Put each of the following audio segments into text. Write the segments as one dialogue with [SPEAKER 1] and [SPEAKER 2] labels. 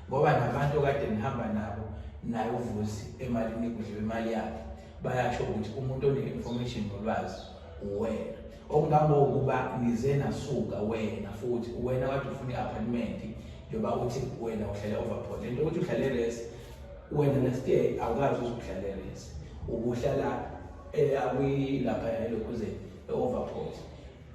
[SPEAKER 1] Ngoba nabantu okade nihamba nabo naye uVusi emalini kudliwe imali yakhe bayasho ukuthi umuntu one-information nolwazi uwena. Okungangokuba nize nasuka wena futhi uwena kade ufuna i-apartment njengoba uthi wena uhlale overport. Lento ukuthi uhlale res wena last year awukazi uze uhlale res. Ubuhlala eh akwilapha elokhuzeni e-overport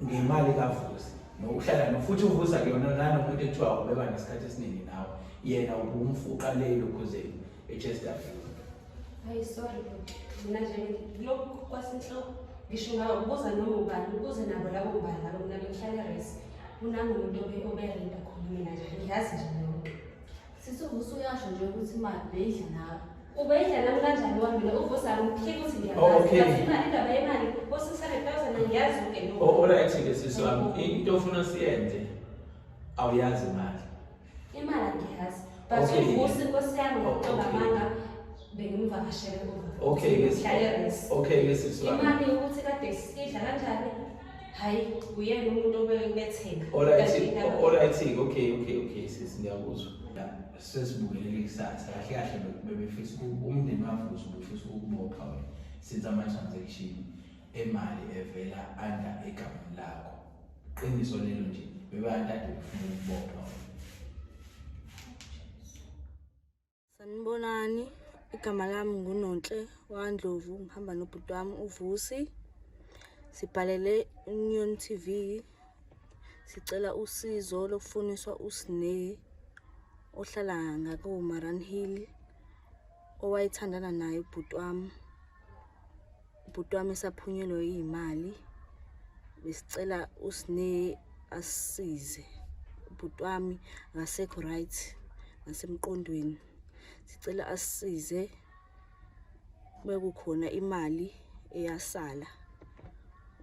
[SPEAKER 1] ngemali kaVusi nokuhlala nofuthi uVusi akuyona nanomuntu ekuthiwa ubeba nesikhathi esiningi nawe yena ubumfuqa le elokhuzeni e-Chesterfield.
[SPEAKER 2] Hayi sorry bhuti. Mina nje lokhu kwasenhloko ngisho ngabuza noma ubani ubuze nabo labo ngubani labo mina bengihlala res. Kunangumuntu oberenta khona mina nje ngiyazi nje leyo nto.
[SPEAKER 3] Sisi uVusi uyasho nje ukuthi imali beyidla nawe.
[SPEAKER 2] Ubeyidla nami kanjani wami mina uVusi angimphiki ukuthi
[SPEAKER 1] Oh,
[SPEAKER 2] ngiyazi.
[SPEAKER 1] okay.
[SPEAKER 2] But imali indaba yemali o-600,000 angiyazi yonke leyo.
[SPEAKER 1] Oh, alright-ke sisi wami, into ofuna siyenze awuyazi imali.
[SPEAKER 2] Imali angiyazi. But
[SPEAKER 1] Okay.
[SPEAKER 2] uVusi nkosi yami
[SPEAKER 1] Oh, okay.
[SPEAKER 2] ngokucabanga bengimvakashele
[SPEAKER 1] Okay, ke
[SPEAKER 2] Ngihlale res.
[SPEAKER 1] Okay ke sisi wami.
[SPEAKER 2] Imali ukuthi kade sidla kanjani? Hayi, uyena umuntu obethenga.
[SPEAKER 1] Alright, alright, okay, okay, okay sisi ngiyakuzwa. Sesibukelele ikusasa kahle kahle bebefisa umndeni wavusa ubufisa ukubopha wena since ama-transaction emali evela under egameni lakho. Qiniso lelo nje bebantu ade befuna ukubopha wena.
[SPEAKER 3] Sanibonani, igama lami nguNonhle waNdlovu, ngihamba nobhuti wami uVusi. Sibhalele Union TV sicela usizo lokufuniswa uSne ohlala ngakoMaran Hill owayethandana naye ubhuti wami. Ubhuti wami esaphunyelwe yimali, besicela uSne asisize. Ubhuti wami akasekho right nasemqondweni. Sicela asisize bekukhona imali eyasala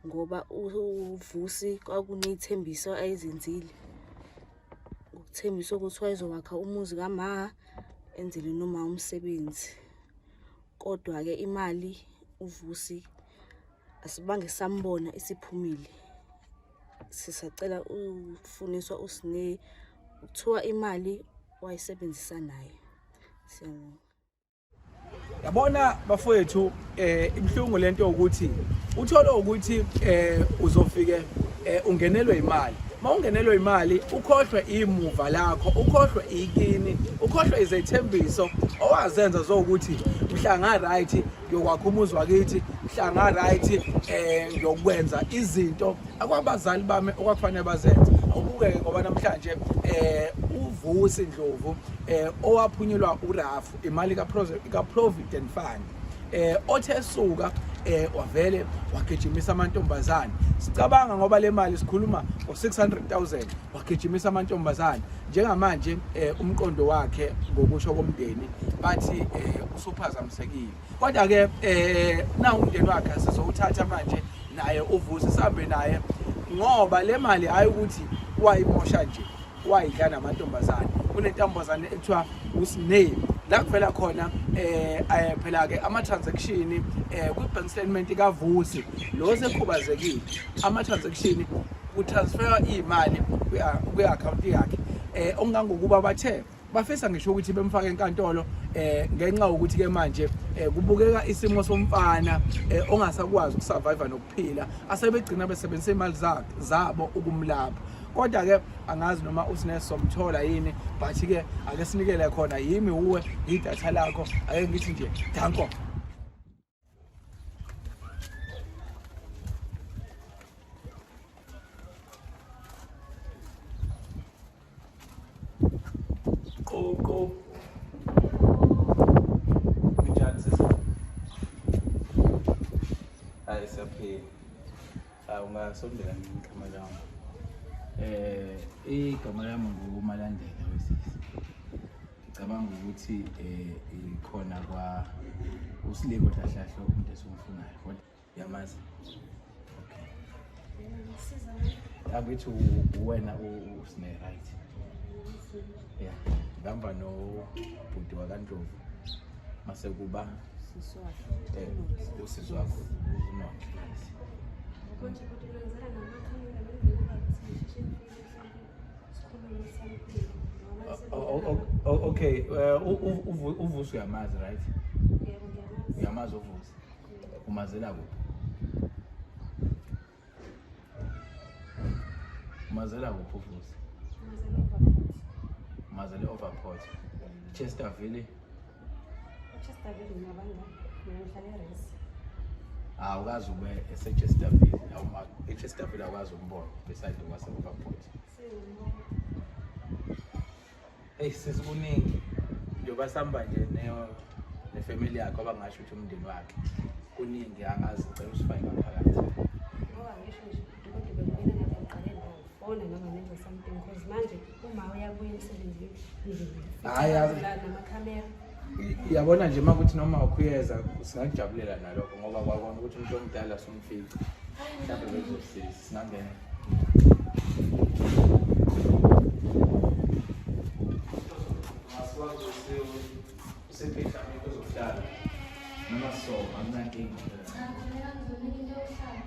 [SPEAKER 3] ngoba uVusi kwakuney'thembiso ayezenzile. Ukuthembisa ukuthi wayezowakha umuzi kama enzele noma umsebenzi. Kodwa-ke imali uVusi asibange sambona isiphumile. Sisacela ukufuniswa uSne, kuthiwa imali wayisebenzisa naye. Siyabonga.
[SPEAKER 1] Yabona bafowethu ibuhlungu lento ukuthi uthole ukuthi uzofike ungenelwe imali. Mawungenelwe imali ukhohlwe imuva lakho, ukhohlwe ikini, ukhohlwe izethembiso owazenza zokuthi mhla nga right ngiyokwakha umuzi wakithi, mhla nga right ngiyokwenza izinto akwabazali bami okwakufanele bazenze. Awubukeke ngoba namhlanje uVusi Ndlovu owaphunyelwa uRafu imali ka-Provident Fund othe esuka wavele wagijimisa amantombazane. Sicabanga ngoba le mali sikhuluma ngo-600,000 wagijimisa amantombazane. Njengamanje umqondo wakhe ngokusho komndeni bathi usuphazamisekile. Kodwa ke nawu umndeni wakhe sizowuthatha manje naye uVusi sihambe naye ngoba le mali hayi ukuthi wayimosha nje, wayidla namantombazane. Kunentombazane ekuthiwa uSne la kuvela khona phela ke ama transaction kwi bank statement kaVusi lo sekhubazekile, ama transaction kutransfer imali kwi account yakhe okungangokuba bathe bafisa ngisho ukuthi bemfake enkantolo ngenxa yokuthi ke manje kubukeka isimo somfana ongasakwazi ukusurvive nokuphila, asebegcina besebenzisa imali zabo ukumlapha. Kodwa ke angazi noma uSne somthola yini, but ke ake sinikele khona yimi uwe idatha lakho, ake ngithi nje danko. Qo qo. Kunjani sisi? Hayi siyaphila. Hayi ungasondela ngigama lami. Igama lami nguMalandela wesisi. Ngicabanga ukuthi ikhona kwa uSiliko Hlahlahlo umuntu esimfunayo. Kodwa yamazi. Okay. Angithi uwena uSne right. Yeah. Ngihamba nobhuti wakaNdlovu. Mase kuba
[SPEAKER 3] Sisi wakhe.
[SPEAKER 1] Usisi wakho uNonhle.
[SPEAKER 2] Konje bhuti ngenzela namakhamera bengikuba ukuthi ngisheshe ngifike mhlawumbe sikhulume something.
[SPEAKER 1] Okay, uVusi uyamazi, right?
[SPEAKER 2] Yebo, ngiyamazi.
[SPEAKER 1] Uyamazi uVusi. Umazela kuphi? Umazela kuphi uVusi?
[SPEAKER 2] Umazela Overport.
[SPEAKER 1] Umazela Overport. Chesterville.
[SPEAKER 2] Chesterville ngabangani. Mina ngihlala eRes.
[SPEAKER 1] Awukazi ube eseChesterville. Awuma eChesterville awukazi umbona beside kwase Overport.
[SPEAKER 2] Sengibona.
[SPEAKER 1] Hey, sesikuningi. Njengoba sihamba nje nefamily yakho, abangasho ukuthi umndeni wakhe. Kuningi angazi, ngicela usifake ngaphakathi.
[SPEAKER 2] Ngoba ngisho nje kodwa bekumele ngabe ngiqale ngafona noma ngenze something, because manje uma uyabuya emsebenzini
[SPEAKER 1] Hhayi,
[SPEAKER 2] la namakhamera.
[SPEAKER 1] Yabona nje, uma kuthi noma ukhuyeza, singakujabulela nalokho, ngoba kwabona ukuthi umuntu omdala sumfica. Mhlawumbe bezosiza, singangena. Asikwazi usiphi mhlawumbe uzohlala noma soma, akunankinga.
[SPEAKER 3] Cha, khuleka, ngizonika into yokuhlala.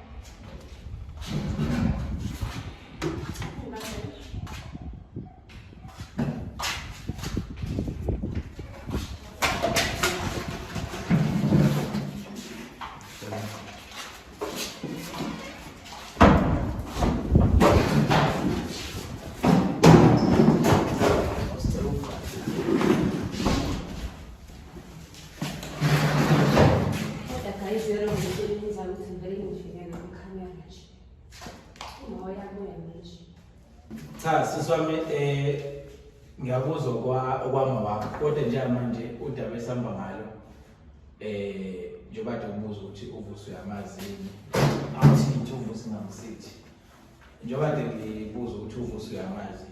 [SPEAKER 2] Kodwa guys, yero ngitshela ngizama ukuthi ngivele ngifike namakhamera nje. Uma uyabuya manje.
[SPEAKER 1] Cha, sisi wami, ngiyakuzwa okwama wakho, kodwa njengamanje udaba esihamba ngalo, njengoba kade ubuza ukuthi uVusi uyamazi yini, awuthi ngithi uVusi ngamsithi, njengoba kade ngibuza ukuthi uVusi uyamazi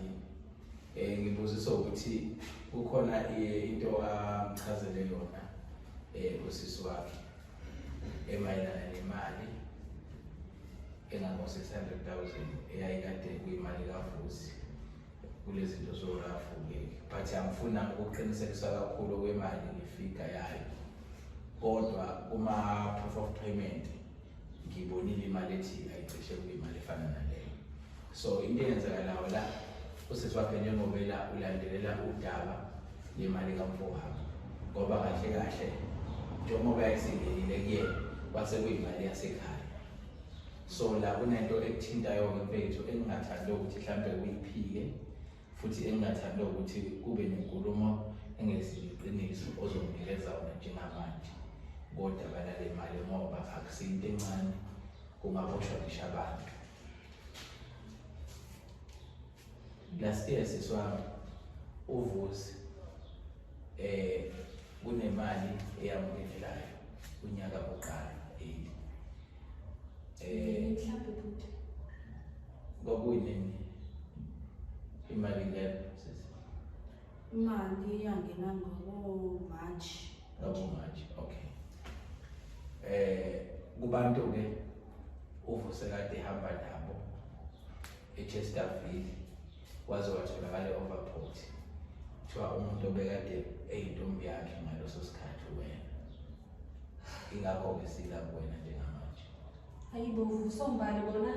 [SPEAKER 1] yini, ngibuziswa ukuthi kukhona into amchazele yona usisi wakhe emayelana nemali engango-600,000 eyayikade kuyimali kaVusi kulezi zinto zorafu-ke, but angifuna ukuqinisekisa kakhulu okwemali ngefika yayo, kodwa kuma-proof of payment ngibonile imali ethi ayicishe kuyimali efana naleyo. So into eyenzakalayo la, usisi wakhe njengobela ulandelela udaba lemali kamfowabo, ngoba kahle kahle njengoba yayisingenile kuyena kwase kuyimali yasekhaya. So la kunento ekuthintayo-ke mfethu, engingathandi ukuthi mhlampe uyiphike, futhi engingathandi ukuthi kube nenkulumo engesiyo iqiniso ozonginikeza wona njengamanje kodaba lale mali, ngoba akusiyinto encane, kungaboshwa ngisho abantu. Last year, sisi wami, uVusi kunemali eyamukelelayo unyaka oqala
[SPEAKER 2] Mhlawumbe bhuti.
[SPEAKER 1] Kwakuyinini imali leyo, sisi?
[SPEAKER 3] Imali yangena ngoko-March.
[SPEAKER 1] Ngabo March, okay. Kubantu ke uVusi kade ehamba nabo eChesterville, waze watholakala e-Overport, kuthiwa umuntu obekade eyintombi yakhe ngaleso sikhathi wena. Ingakho-ke sila kuwena njengamanje.
[SPEAKER 2] Hayibo, usombali bona.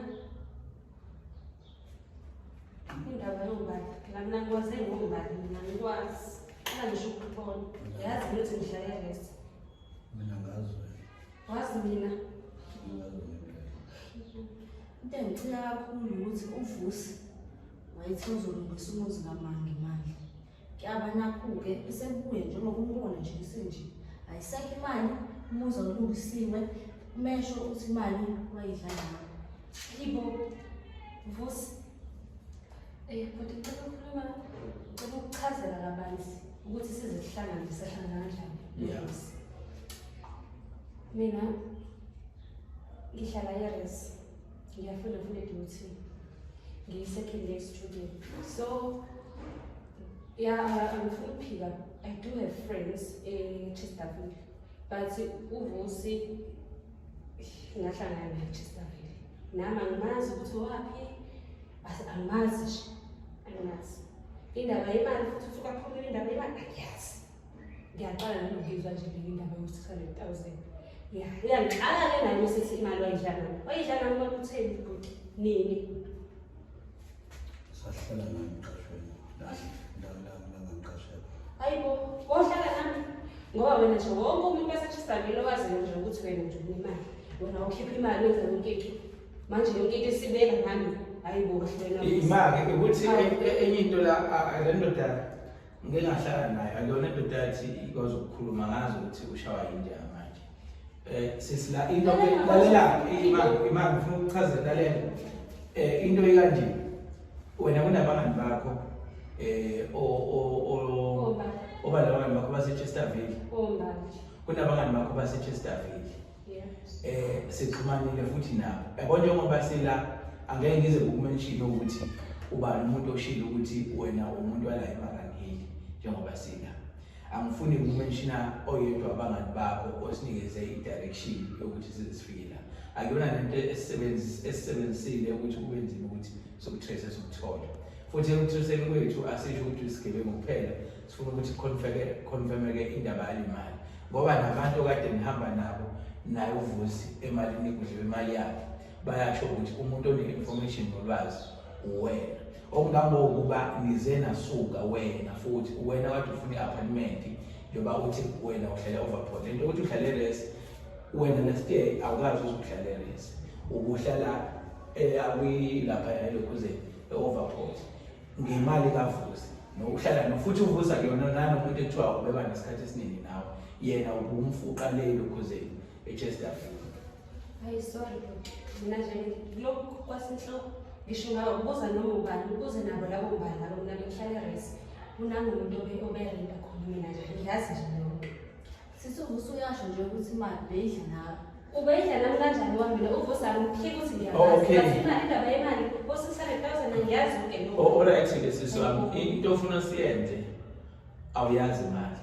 [SPEAKER 2] Indaba yombali. Phela mina ngikwaze ngombali, mina ngikwazi. Ala ngisho ukubona. Yazi mina ukuthi ngihlala eRest.
[SPEAKER 4] Mina ngazi wena.
[SPEAKER 2] Wazi mina.
[SPEAKER 4] Mina ngazi wena impela.
[SPEAKER 3] Into engicika kakhulu ukuthi uVusi wayethi uzolungisa umuzi kaMangi imali. Kuyaba nakhu-ke esebuye njengoba umbona nje esenje. Ayisekho imali, umuzi awulungisiwe, umesho uthi imali wayidla nawe.
[SPEAKER 2] Hayibo. Vusi. Bhuti, ngicela ukukhuluma, ngicela ukuchazela kabanzi ukuthi size sihlangane, sahlangana kanjani. Vusi. Mina ngihlala eRes. Ngiyafunda futhi e-DUT. Ngiyi-second year student. So yeah, angifuni ukuphika. I do have friends e-Chesterville. But uVusi ngahlangana naye e-Chesterville. Nami angimazi ukuthi waphi, angimazi nje. Angimazi. Indaba yemali futhi usuka phumile indaba yemali angiyazi. Ngiyaqala nokuyizwa nje le indaba yo-600,000. Ya, iyangixaka ke nayo sithi imali wayidla nami. Wayidla nami kwakutheni bhuti? Nini?
[SPEAKER 4] Sahlala naye emqashweni. La la la.
[SPEAKER 2] Hayibo, wohlala nami. Ngoba wena nje wonke umuntu waseChesterville owaziyo nje ukuthi wena nje unemali. Wena ukhipha imali wenza yonke into. Manje yonke into isibeka ngami. Hayibo kahle wena.
[SPEAKER 1] Imake ukuthi enye into la le ndoda ngike ngahlala nayo akuyona indoda yathi ikwazi ukukhuluma ngazi ukuthi ushawa yini njengamanje. Sisi la into lalela imali imali ngifuna ukuchazela lalela. Into ikanje wena kunabangani bakho o o o oba labangani bakho base-Chesterville. Kunabangani bakho base-Chesterville. Sixhumanile futhi nabo. Yabo njengoba sila angeke ngize ngokumention ukuthi ubani umuntu oshilo ukuthi wena umuntu wala eMarangeli njengoba sila. Angifuni ukumenshina oyedwa abangani bakho osinikeze i-direction yokuthi size sifike la. Akuyona lento esisebenzisile ukuthi kube nzima ukuthi sokutrace sokuthole. Futhi ekutraceni kwethu asisho ukuthi isigebengu kuphela, sifuna ukuthi confirmeke indaba yalemali. Ngoba nabantu okade nihamba nabo naye uVusi emalini kudliwe imali yakhe bayasho ukuthi umuntu one-information nolwazi uwena. Okungangokuba nize nasuka wena futhi uwena kade ufuna i-apartment njengoba uthi wena uhlala overport. Lento ukuthi uhlale res wena last year awukazi uze uhlale res. Ubuhlala lapha elokhuzeni e-overport ngemali kaVusi nokuhlala no futhi uVusi akuyona nanomuntu ekuthiwa ubeba nesikhathi esiningi nawe yena ubumfuqa le lokhuzeni eChesterfield.
[SPEAKER 2] Hayi sorry mina nje lokhu kwasenhloko ngisho ngabuza noma ubani ubuze nabo labo mbali labo mina bengihlala eres kunangumuntu oberenta khona mina nje ngiyazi nje leyo nto.
[SPEAKER 3] Sisi uVusi uyasho nje ukuthi imali beyidla nawe.
[SPEAKER 2] Ubeyidla nami kanjani ngoba mina uVusi angiphiki ukuthi ngiyazi.
[SPEAKER 1] Okay.
[SPEAKER 2] But imali indaba yemali o-600,000 angiyazi yonke leyo.
[SPEAKER 1] Alright ke sisi wami into ofuna siyenze awuyazi imali.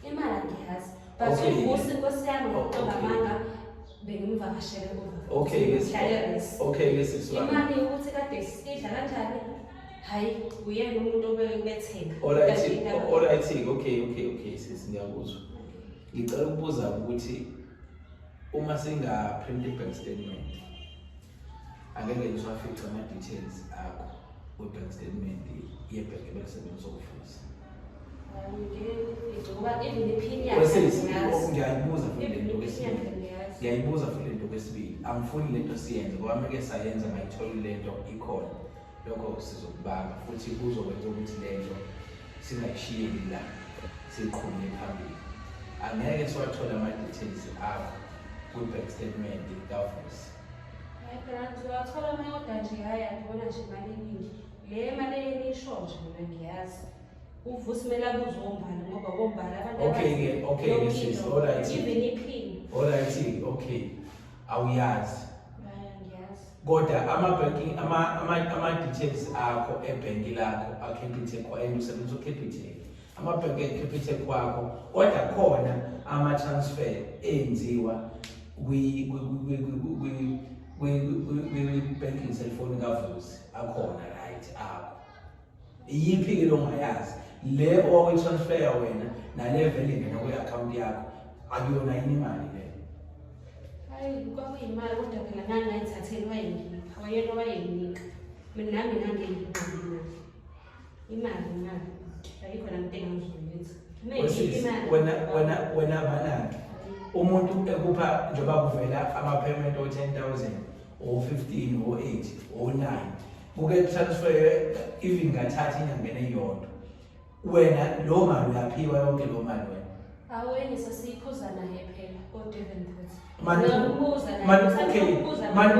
[SPEAKER 2] Imali angiyazi. But
[SPEAKER 1] Okay.
[SPEAKER 2] uVusi nkosi yami ngokuqamba
[SPEAKER 1] Okay.
[SPEAKER 2] amanga bengimvakashele over.
[SPEAKER 1] Okay ke
[SPEAKER 2] Ngihlale res.
[SPEAKER 1] Okay ke sisi wami.
[SPEAKER 2] Imali ukuthi kade sidla kanjani? Hayi uyena umuntu obethenga.
[SPEAKER 1] Alright, alright, okay, okay, okay sisi ngiyakuzwa. Ngicela ukubuza ukuthi uma singa print bank statement angeke ngisafice ama details akho kwi bank statement yebhenki ebelisebenzisa uVusi.
[SPEAKER 2] Ngoba even iphini yakhe
[SPEAKER 1] Wesisi
[SPEAKER 2] angiyazi.
[SPEAKER 1] ngiyayibuza futhi
[SPEAKER 2] Even
[SPEAKER 1] lento
[SPEAKER 2] iphini
[SPEAKER 1] kwesibili.
[SPEAKER 2] yakhe angiyazi.
[SPEAKER 1] Ngiyayibuza futhi lento kwesibili. Angifuni lento siyenze ngoba meke sayenza ngayithola lento ikhona. Lokho sizokubamba futhi kuzokwenza ukuthi lento singayishiyeli la siqhubeke phambili. Angeke siwathole ama details akho kwi bank statement kaVusi.
[SPEAKER 2] Hayi phela ngizowathola ama-order nje hhayi angibona nje imali eningi. Le mali enisho nje mina ngiyazi. uVusi kumele abuze ombali ngoba ombali abantu
[SPEAKER 1] Okay ke, okay ke
[SPEAKER 2] yonke
[SPEAKER 1] sis,
[SPEAKER 2] into.
[SPEAKER 1] alright.
[SPEAKER 2] Even iphini.
[SPEAKER 1] Alright, okay. Awuyazi.
[SPEAKER 2] Hhayi angiyazi.
[SPEAKER 1] Kodwa ama banking ama ama ama details akho ebhenki lakho aCapitec and usebenzisa uCapitec. Ama bank eCapitec wakho kodwa khona ama transfer enziwa kwi kwi kwi kwi kwi kwi banking cellphone kaVusi akhona right akho. Iyiphi ke longayazi le owakuyitransfer wena nale vele ingena kwi-account yakho akuyona yini imali leyo?
[SPEAKER 2] Hayi kwakuyimali kodwa phela ngangingayithatheli wayengipha wayena wayenginika. Mina nami ngangengipha imali. Imali imali. Ayikho nami into engangizoyenza. Uma engipha imali.
[SPEAKER 1] Wena wena wena banaki umuntu ekupha njengoba kuvela ama-payment o-10,000 o-15 o-8 o-9 kuke transfer even ngathatha inyangeni eyodwa wena lo mali uyaphiwa yonke lo mali wena.
[SPEAKER 2] Awenye sasiyiphuza naye phela ko-Devonport.
[SPEAKER 1] Mani okay mani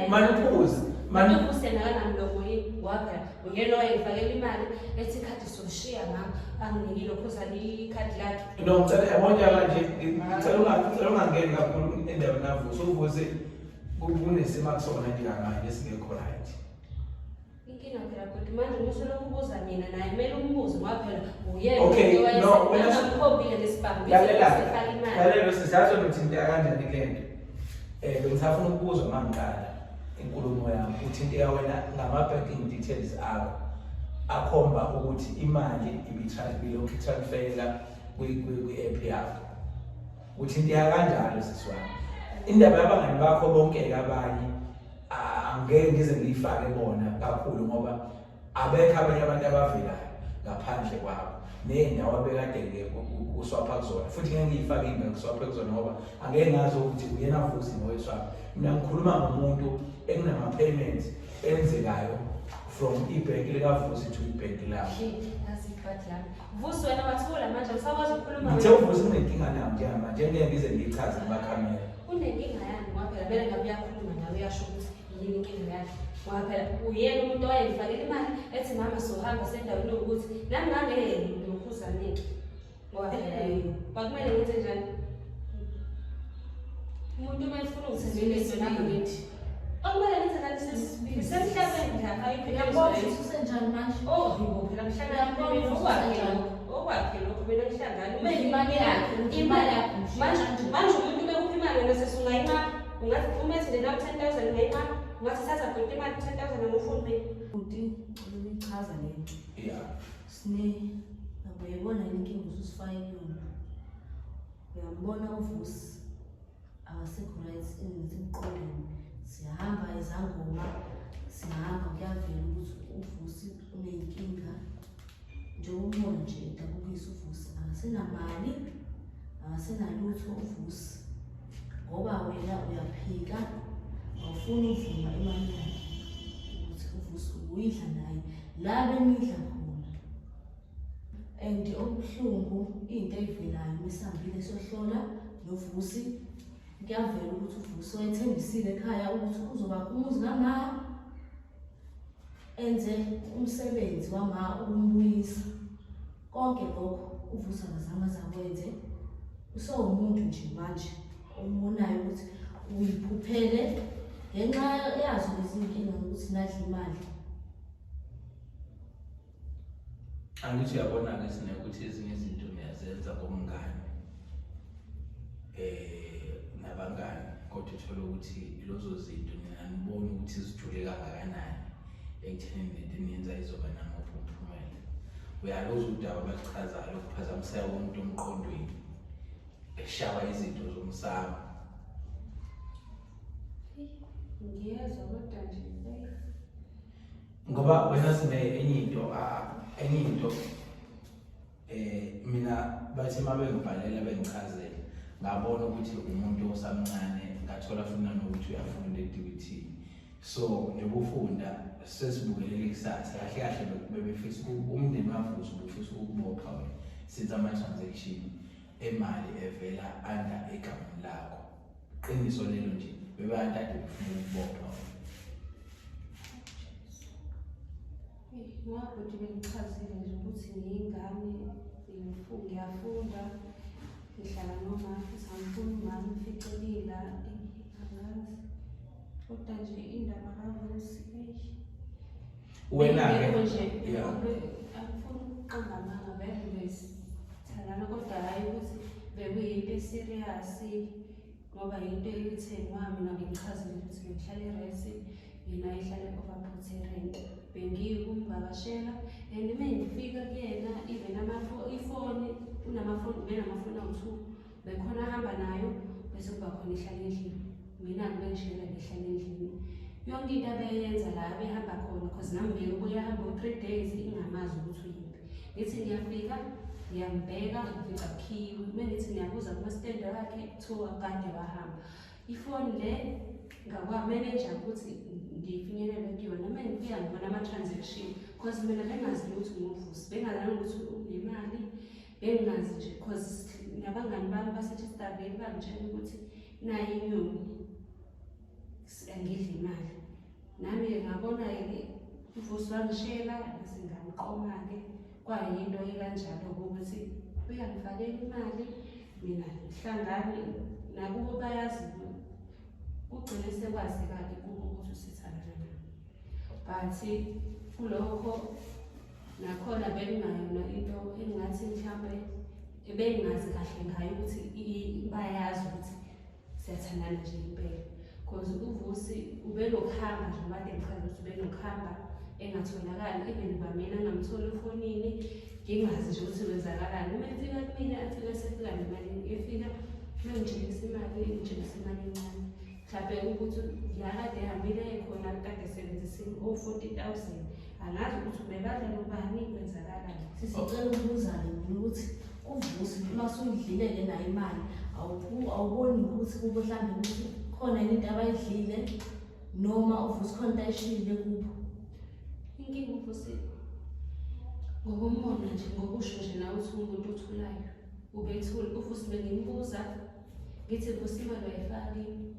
[SPEAKER 1] mani uphuze mani
[SPEAKER 2] uphuze nakanamlomo yini waphela uyena owayengifakela imali ethi ikhadi soshiya mama anginikile uphuza ikhadi lakhe.
[SPEAKER 1] No ngicela yabona manje ngicela ungangeni kakhulu endabeni kaVusi. UVusi kunesimo akusona njengamanje esingekho right.
[SPEAKER 2] Inkinga phela kodwa manje usulokhu ubuza mina naye kumele umbuze ngoba phela uyena
[SPEAKER 1] Okay, no, wena
[SPEAKER 2] amkhombile nesibhamu
[SPEAKER 1] Lalela,
[SPEAKER 2] sefaka imali.
[SPEAKER 1] lalela sisi uthinteka kanjani kule nto? Bengisafuna ukubuzwa uma ngiqala inkulumo yami uthinteka wena ngama-banking details akho akhomba ukuthi imali ibilokhu itransfera kwi-app yakho. Uthinteka kanjalo sisi wami. Indaba yabangani bakho bonke-ke abanye angeke ngize ngiyifake bona kakhulu ngoba abekho abanye abantu abavelayo ngaphandle kwabo. Ney'ndawo abekade kuswapha kuzona futhi ngeke ngiyifake indawo kuswapha kuzona ngoba angeke ngazi ukuthi uyena Vusi noyeswapha. Mina ngikhuluma ngomuntu ekunama-payments enzekayo from ibhenki likaVusi to ibhenki lami.
[SPEAKER 2] Yazi ibhadi lami. Vusi wena wathula manje usakwazi ukukhuluma.
[SPEAKER 1] Ngithe uVusi unenkinga nawo njengamanje ngeke ngize ngiyichaze kumakhamera.
[SPEAKER 2] Unenkinga yani ngoba phela vele ngabe uyakhuluma nawe uyasho ukuthi yini inkinga yakhe. Ngoba phela uyena umuntu owayengifakela imali ethi mama sohamba sendaweni yokuthi nami ngangeke ngiyokhuzaneke. Ngoba phela kwakumele ngenze njani? Umuntu uma efuna ukuthenga into nami ngithi okumele ngenze njani sisi? Ngisemhlabeni nje ayikho
[SPEAKER 3] Uyabona ukuthi usenjani manje?
[SPEAKER 2] Oh, yibo phela ngihlangana okwakhe lokho, okwakhe lokho mina ngihlangana. Uma
[SPEAKER 3] Imali yakhe,
[SPEAKER 2] imali yakhe. Manje manje umuntu uma ekupha imali wena sesi ungayinqaba. Ungathi uma ethi nje nawu 10,000 ungayinqaba. Ungathi thatha bhuti imali 10,000 angifuni mina.
[SPEAKER 3] Bhuti, ngicela ukuyichaza le nto.
[SPEAKER 1] Yeah.
[SPEAKER 3] Sine, uyayibona yini inkinga ususifake kuyona? Uyambona uVusi akasekho right emqondweni. Siyahamba izangoma, siyahamba kuyavela ukuthi uVusi uney'nkinga. Njengoba umbona nje edabukisa uVusi, akasenamali, akasenalutho uVusi. Ngoba wena uyaphika, awufuni ukuvuma imali yakhe ukuthi uVusi uyidla naye la benidla khona. And okubuhlungu into eyivelayo mesihambile siyohlola noVusi, kuyavela ukuthi uVusi wayethembisile ekhaya ukuthi uzoba umuzi kama enze umsebenzi wama ukumbuyisa. Konke lokho uVusi akazange aze akwenze. Usewumuntu nje manje ombonayo ukuthi uyiphuphele ngenxa yazo lezi nkinga zokuthi nadla imali.
[SPEAKER 1] Angithi uyabona-ke sine ukuthi ezinye izinto niyazenza ngomngane nabangani, kodwa uthole ukuthi lezo zinto nina nibona ukuthi zijule kangakanani ekuthenini lento eniyenza izoba namuphi umphumela. Uyaluzwa udaba abaluchazayo lokuphazamiseka komuntu emqondweni eshawa izinto zomsamo.
[SPEAKER 2] Ngiyezwa kodwa nje
[SPEAKER 1] ngoba wena sine enye into enye into mina bathi uma bengibhalela bengichazela ngabona ukuthi umuntu osamncane, ngathola futhi nanokuthi uyafunda e-DBT. So njengoba ufunda sesibukelele ikusasa kahle kahle bebefisa umndeni waVusi ubufisa ukubopha wena since ama-transaction emali evela under egameni lakho. Qiniso lelo nje bebantu ade befuna ukubopha wena.
[SPEAKER 2] Ngoba bhuti bengichazile nje ukuthi ngiyingane, ngiyafunda, ngihlala noma futhi angifuni umama ngificelile, angazi. Kodwa nje indaba kaVusi, eish.
[SPEAKER 1] Wena-ke
[SPEAKER 2] Yebo nje,
[SPEAKER 1] yeah.
[SPEAKER 2] angifuni ukuqamba amanga vele besithandana kodwa hhayi ukuthi bekuyinto e-serious ngoba yinto ethengwa mina bengichazile ukuthi bengihlala e-res, yena ehlala e-Overport e-rent. Bengiye ukumvakashela and uma ngifika kuyena even ifoni unamafoni ubenamafoni awu-2 bekhona ahamba nayo bese kuba khona ihlala endlini. Mina-ke bengishiyela ngihlala endlini. Yonke into abeyenza la abehamba khona cause nami bekubuye ahambe u-3 days ingamazi ukuthi uyiphi. Ngithi ngiyafika ngiyambheka ngifica kukhiyiwe. Uma ngithi ngiyabuza kuma-stand wakhe kuthiwa kade wahamba. Ifoni le ngakwa-manager ukuthi ngifinyelele kuyona. Uma ngifika ngibona ama-transaction cause mina bengazi lutho ngoVusi, bengazi ukuthi unemali, bengingazi nje cause nabangani bami baseChesterville bangitshela ukuthi nayi inyoni angidli imali. Nami-ke ngabona-ke uVusi wangishela ngase ngamqoma-ke kwayinto ekanjalo-ke ukuthi uyangifakela imali mina ngihlangane nakubo bayazi kugcine sekwazeka-ke kubo ukuthi usithandana nami. But kulokho nakhona bekungayona into engingathi mhlampe ebengingazi kahle ngayo ukuthi bayazi ukuthi siyathandana nje impela. Cause uVusi ubenokuhamba nje ngoba kade ngichaza ukuthi ubenokuhamba engatholakali even kwamina ngingamtholi efonini ngingazi nje ukuthi kwenzakalani. Uma efika kumina afike esefika nemali efika mengitshengisa imali ngitshengisa imali encane. Mhlampe ukuthi la kade ehambile khona kade esebenzisa o-40,000. Angazi ukuthi ubebadla nobani, kwenzakalani.
[SPEAKER 3] Sisicela ukubuza-ke mina ukuthi uVusi uma usuyidlile-ke nayo imali, awuboni ukuthi kubo mhlawumbe ukuthi khona yini into abayidlile noma uVusi khona into ayishiyile kubo?
[SPEAKER 2] Inkinga uVusi ngokumbona nje, ngokusho nje nawe ukuthi umuntu othulayo, ubethula uVusi. Bengimbuza ngithi, "Vusi, imali uyayifaka yini?"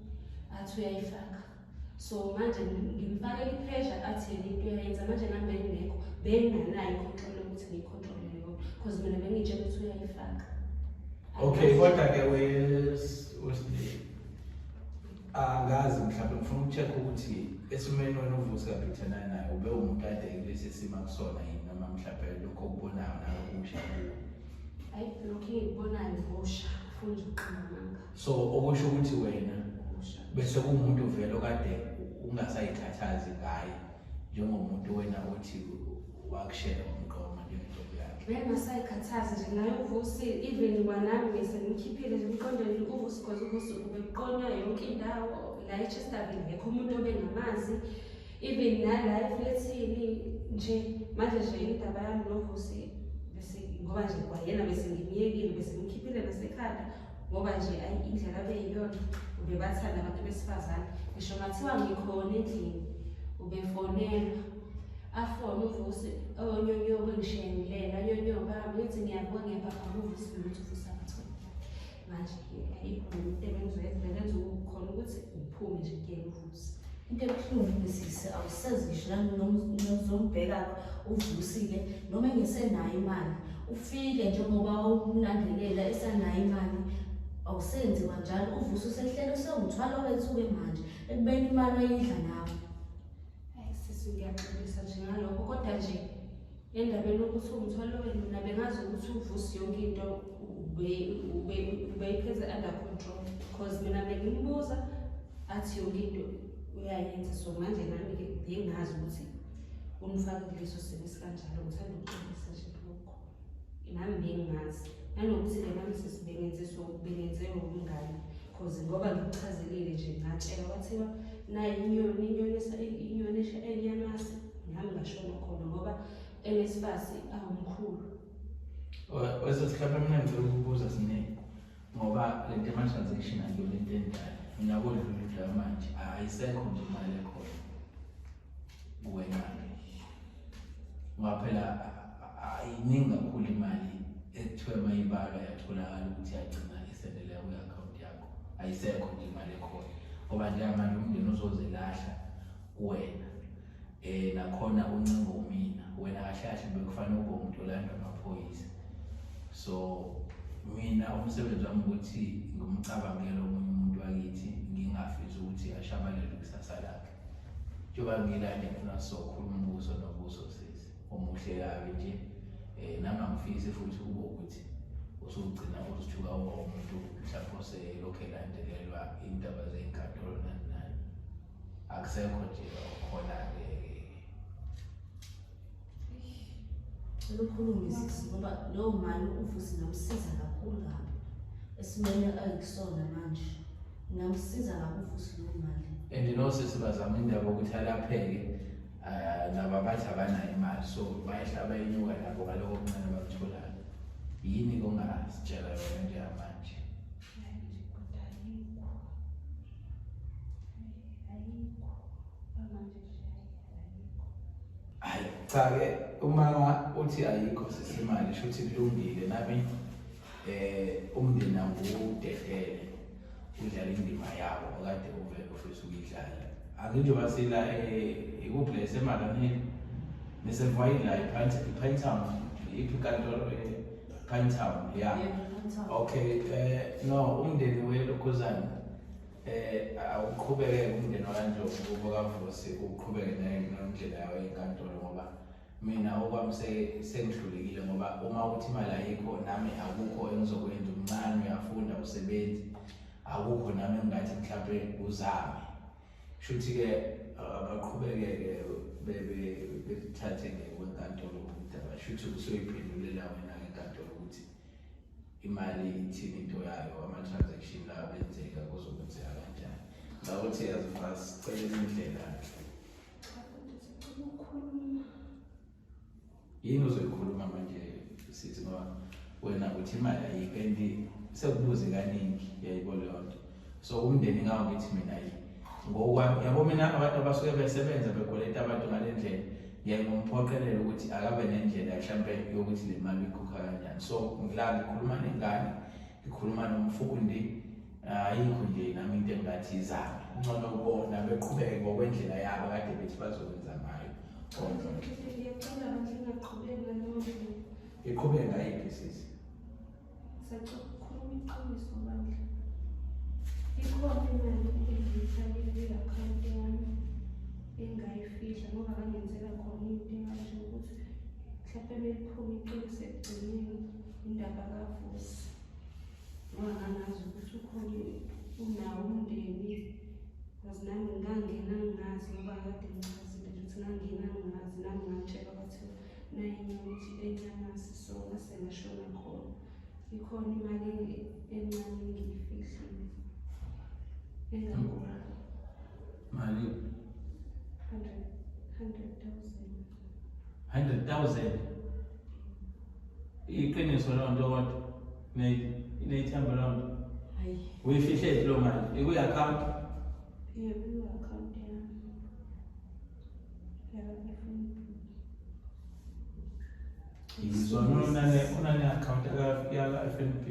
[SPEAKER 2] Athi uyayifaka. So manje ngimfakela i-pressure, athi yena into uyayenza. Manje nami bengingekho, benginganayo i-control yokuthi ngiyi-control-e leyo, because mina bengiyitshela ukuthi uyayifaka.
[SPEAKER 1] Okay, kodwa-ke wesley, angazi, mhlawumbe ngifuna uku-check ukuthi esimeni wena uVusi kabhithana naye ube umuntu ade kulesi simo akusona yini, noma mhlawumbe lokho okubonayo nawe kusha kuwe?
[SPEAKER 2] Hayi, lokhu engikubonayo kusha, ufuna nje ukuqamba amanga.
[SPEAKER 1] So okusho ukuthi wena
[SPEAKER 2] Kusha.
[SPEAKER 1] Bese kuwumuntu vele okade ungasayikhathazi ngaye, njengomuntu wena othi wakushela umqoma njengentombi yakhe?
[SPEAKER 2] Bengasayikhathazi nje naye uVusi, even kwanami ngisengimkhiphile nje emqondweni uVusi, because uVusi ubeqonywa yonke indawo la e-Chesterville, ngekho umuntu obengamazi, even nala eflethini nje. Manje nje indaba yami noVusi bese, ngoba nje kwayena bese ngimyekile, bese ngimkhiphile nasekhanda, ngoba nje ayi, indlela abeyiyona, ubebathanda abantu besifazane. Ngisho ngathiwa ngikhona endlini, ubefonelwa, afone uVusi, onyonyobe ngishengilela, anyonyobe ahambe. Ngithi ngiyabuka, ngiyaphaphama, uVusi lutho, uVusi akatholi. Manje ayikho into ebengizoyenza, bengenza khona ukuthi ngiphume nje kuyena uVusi.
[SPEAKER 3] Into ebuhlungu sisi, awusezi ngisho nozombheka uVusi-ke noma engesenayo imali, ufike njengoba umlandelela esanayo imali, awusenziwa njalo. UVusi usehlele usewumthwalo wethu-ke manje, ekubeni imali wayidla nawe.
[SPEAKER 2] Hayi sisi, ngiyaxolisa nje ngalokho, kodwa nje endabeni yokuthi umthwalo wenu, mina bengazi ukuthi uVusi yonke into ubeyiphethe under control, because mina bengimbuza athi yonke into uyayenza. So manje nami-ke bengazi ukuthi unifake kuleso simo esikanjalo. Ngithanda ukuxolisa nje kulokho, nami bengingazi. Nanokuthi-ke nami sisi bengenze so, bengenze ngobungane, cause ngoba ngikuchazelile nje, ngatshela kwathiwa nayi inyoni, inyoni enyamasi, nami ngashona khona ngoba NSFAS awumkhulu.
[SPEAKER 1] Wesesihlapha, mina ngicela ukubuza siningi, ngoba le nto ema-transaction akuyona into endala. Unyaka odlule udlula manje, ayisekho nje imali ekhona kuwena-ke, ngoba phela ayiningi kakhulu imali ekuthiwe uma ibalwa yatholakala ukuthi yagcina isendeleka kwi-akhawunti yakho. Ayisekho nje imali ekhona, ngoba njengamanje umndeni uzozelahla kuwena, nakhona uncingo umina wena. Kahle kahle bekufanele ube umuntu olandwa amaphoyisa. So mina umsebenzi wami ukuthi ngimcabangele omunye umuntu wakithi, ngingafisi ukuthi ashabalele ikusasa lakhe. Njengoba ngilande, ngifuna sizokhuluma umbuso nobuso, sisi omuhle kabi nje, nami angifisi futhi kube ukuthi usugcina uzithuka uba umuntu mhlawumbe oselokhu elandelelwa iy'ndaba zey'nkantolo nani nani. Akusekho nje khona-ke.
[SPEAKER 3] Cela ukhulume sisi, ngoba leyo mali uVusi ingamsiza kakhulu kabi esimeni ayikusona manje. Ingamsiza kabi uVusi leyo mali.
[SPEAKER 1] And nosisi bazama indaba yokuthi alapheke, nabo abathi abanayo imali, so bayehla bayenyuka nabo ngaloko okuncane abakutholayo. Yini kongasitshela yona njengamanje?
[SPEAKER 2] Hayi nje, kodwa ayikho. Hayi, ayikho kwamanje nje, hayi, ayikho.
[SPEAKER 1] Hayi cha-ke, uma uthi ayikho sesimali, shuthi kulungile. Nami umndeni anguwudedele udlala indima yawo okade uvele ufisa ukuyidlala. Akinjengoba sila ikuphi la eseMakanini nisevayini la iPinetown, iphi inkantolo? ePinetown, ya. Okay, no, umndeni welokhuzana awuqhubeke, umndeni wakaNdlovu kubo kaVusi uqhubeke nendlela yawo yenkantolo, ngoba mina okwami sengihlulekile, ngoba uma uthi imali ayikho, nami akukho engizokwenza. Umncane, uyafunda, usebenzi, akukho nami engingathi mhlampe uzame. Shuthi-ke abaqhubeke-ke bethathe ngekwenkantolo udaba. Shuthi usoyiphendulela wena ngenkantolo ukuthi imali ithini into yayo, ama-transaction la benzeka kuzokwenzeka kanjani. Ngakuthi yazifaka, sicele indlela.
[SPEAKER 2] Cha futhi, sicela ukukhuluma.
[SPEAKER 5] Yini uzoyikhuluma manje sisi ngoba wena uthi imali ayikho and sekubuze kaningi yayibo leyo nto. So umndeni ngawo ngithi mina yi ngokwami yabo mina abantu abasuke besebenza bekweleta abantu ngale ndlela ngiyaye ngomphoqelela ukuthi akabe nendlela mhlampe yokuthi le mali uyikhokha kanjani. So ngila ngikhuluma nengane ngikhuluma nomfundi ayikho nje nami into engathi izame ngcono kubona beqhubeke ngokwendlela yabo kade bethi bazokwenza ngayo.
[SPEAKER 2] Ngiyacela bandla ingaqhubeki ngaleyo ndlela.
[SPEAKER 5] Iqhubeke ngayiphi sisi?
[SPEAKER 2] Sacela ukukhuluma iqiniso bandla. Ikhona imali engiyifakile kwi-akhawunti yami engayifihla ngoba ngangenzela khona into ekanje ukuthi mhlawumpe meliphume iqiniso ekugcineni indaba kaVusi. Ngoba ngangazi ukuthi ukhona unawo umndeni because nami ngangena ngingazi ngoba kade ngichazile nje ukuthi ngangena ngingazi nami ngatshelwa kwathiwa nayi inyoni enyamasi so ngase ngashona khona. Ikhona imali encane engiyifihlile engango
[SPEAKER 5] Mali
[SPEAKER 2] 100,000.
[SPEAKER 5] 100,000. Iqiniso leyo nto kodwa ineyithemba leyo nto.
[SPEAKER 3] Hayi.
[SPEAKER 5] Uyifihle loo mali ikuyi-akhawunti?
[SPEAKER 2] Yebo, i-akhawunti yami yaka-FNB.
[SPEAKER 5] Yizwa unane-akhawunti yaka-FNB.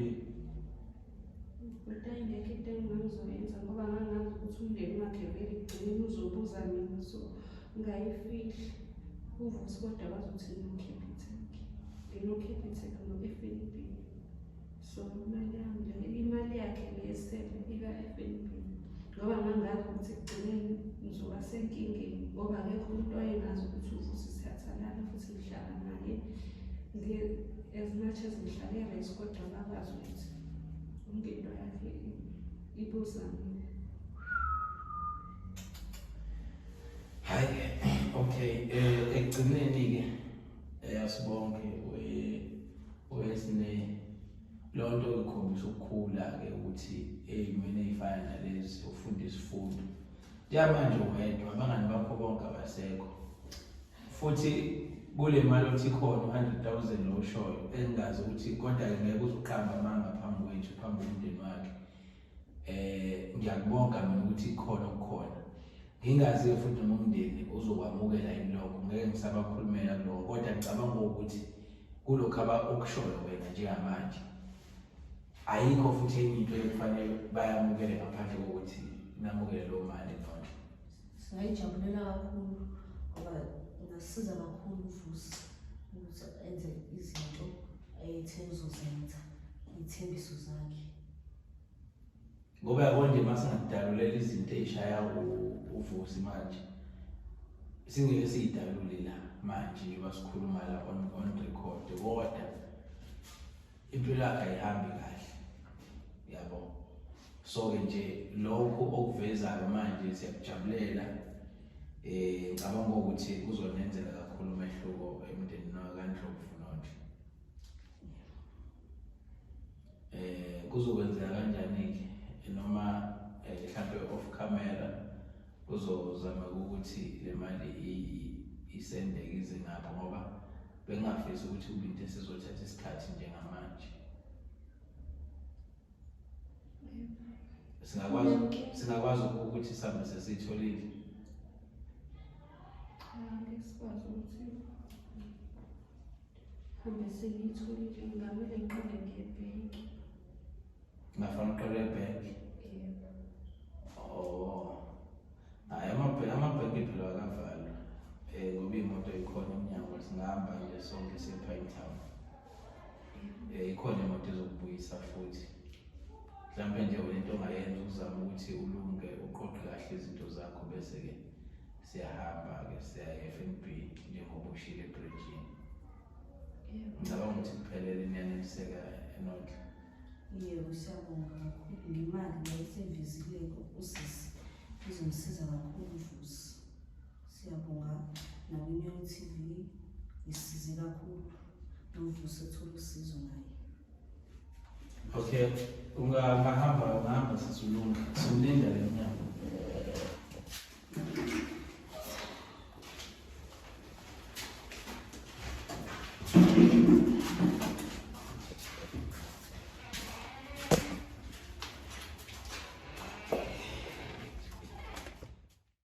[SPEAKER 2] Kodwa ingekho into engangizoyenza ngoba ngangazi ukuthi umndeni wakhe vele ekugcineni uzobuza mina so ngayifihla. UVusi kodwa bazothi ngino-Capitec. Ngino-Capitec no-FNB. So imali yami le, imali yakhe le esele ika-FNB. Ngoba ngangazi ukuthi ekugcineni ngizoba senkingeni ngoba akekho umuntu owayengazi ukuthi uVusi siyathandana futhi ngihlala naye. As much as ngihlale e-res kodwa bakwazi ukuthi yonke into yakhe ibuza mina.
[SPEAKER 5] Hayi, okay, ekugcineni-ke asibonke wesine leyo nto ikhombisa ukukhula-ke ukuthi ey'meni ey'fana nalezi ufunda isifundo. Njengamanje uwedwa, abangani bakho bonke abasekho. Futhi kule mali othi khona u-100,000 lo oshoyo engingazi ukuthi kodwa-ke ngeke uze uqambe amanga phambi kwethu, phambi komndeni wakhe. Ngiyakubonga mina ukuthi khona okukhona. Ngingazi-ke futhi noma umndeni uzokwamukela yini lokho, ngeke ngisabakhulumela kuloko, kodwa ngicabanga ukuthi kulokhu okushoyo wena njengamanje ayikho futhi enye into ekufanele bayamukele ngaphandle kokuthi namukele leyo mali nonke.
[SPEAKER 3] Singayijabulela kakhulu ngoba ingasiza kakhulu uVusi ukuthi enze izinto ayethe uzozenza, iy'thembiso zakhe.
[SPEAKER 5] Ngoba yabo nje uma singakudalulela izinto ey'shaya uVusi manje, singeke siyidalule la manje njengoba sikhuluma la on record, kodwa impilo yakhe ayihambi kahle, yabo. So-ke nje lokhu okuvezayo manje siyakujabulela. Ngicabanga ukuthi kuzonenzela kakhulu umehluko emndenini wakaNdlovu Nonhle. Kuzokwenzeka kanjani-ke noma mhlampe off camera kuzozama ukuthi le mali isendeke ize ngapha, ngoba bengingafisi ukuthi kube into esizothatha isikhathi njengamanje. Singakwazi ukuthi sihambe sesiyitholile.
[SPEAKER 2] Cha, ngeke sikwazi ukuthi hambe sengiyitholile, ngingamele ngiqale ngebhenki.
[SPEAKER 5] Ngingafana uqale ebhenki?
[SPEAKER 2] Yebo.
[SPEAKER 5] Oh. Hhayi, amabhenki phela akavalwa. Ngoba iy'moto ikhona emnyango, singahamba nje sonke siye ePinetown. Ikhona imoto ezokubuyisa futhi. Mhlampe nje wena into ongayenza ukuzama ukuthi ulunge, uqoqe kahle izinto zakho, bese-ke siyahamba-ke siya e-FNB njengoba ushilo ebridgini. Ngicabanga ukuthi kuphelele, niyaneliseka eNonhle.
[SPEAKER 3] Yebo, siyabonga kakhulu ngemali le esevezile usisi, izomsiza kakhulu uVusi. Siyabonga nakwiNyoni TV, isize kakhulu noVusi ethola usizo naye.
[SPEAKER 5] Okay, ungahamba, ungahamba sisi ulunge. Simlinda le mnyango.